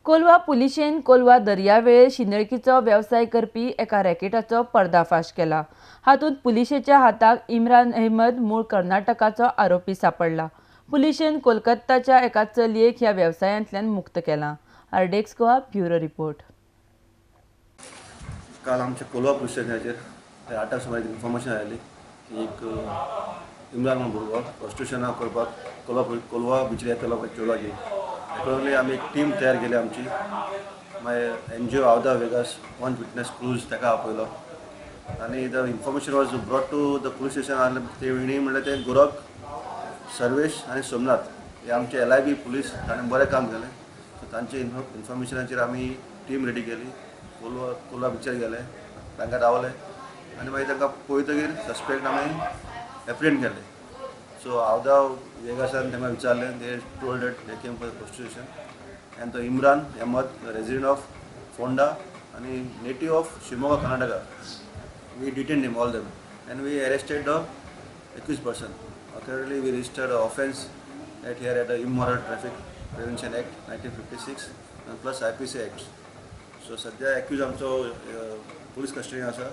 कोलवा पुलिशेन कोलवा दर्यावेळेर शिंदळकीचो वेवसाय करपी एका रॅकेटाचो पर्दाफाश केला. हातूंत पुलिशेच्या हाताक इम्रान अहमद मूळ कर्नाटकाचो आरोपी सापडला. पुलिशेन कोलकाताच्या एका चलयेक ह्या वेवसायांतल्यान मुक्त केला. RDX Goa bureau report. काल आमच्या कोलवा पुलीस स्टेशनाचेर 8 सुमार एक इन्फॉर्मेशन आयली की एक इम्रान म्हणून भुरगो प्रोस्टिट्युशनां करपाक कोलवा बिचीर येतालो पळय चेडवाची. अकॉर्डिंगली आमी एक टीम तयार केली आमची. मागीर एनजीओ आवदा वेगास वन विटनेस क्रूज ताका आपयलो आनी the information was brought to the police station. आनी ते हेणी म्हणल्यार ते गोरख, सर्वेश आनी सोमनाथ हे आमचे LIB police, ताणें बरें काम केलें. सो तांचे इन्फॉर्मेशनाचेर आमी टीम रेडी केली. कोलवा बिचीर गेले, तांकां रावले आनी मागीर तांकां पळयतकीर सस्पेक्ट आमी एप्रिहेंड केले. सो आवदा वेगासान तांकां विचारलें, they told that they came for prostitution. आनी तो इम्रान अहमद, रेजिडंट ऑफ फोंडा आनी native of Shimoga, Karnataka. We detained him, all them, and we arrested the accused person. Accordingly, we registered an offence at here at the Immoral Traffic Prevention Act 1956 and plus IPC Acts. So सध्या accused आमचो police custody आसा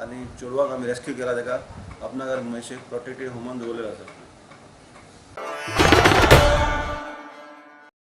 आनी चेडवाक आमी rescue केला. ताका आपणागर मातशें protective होमान दवरलेलो आसा.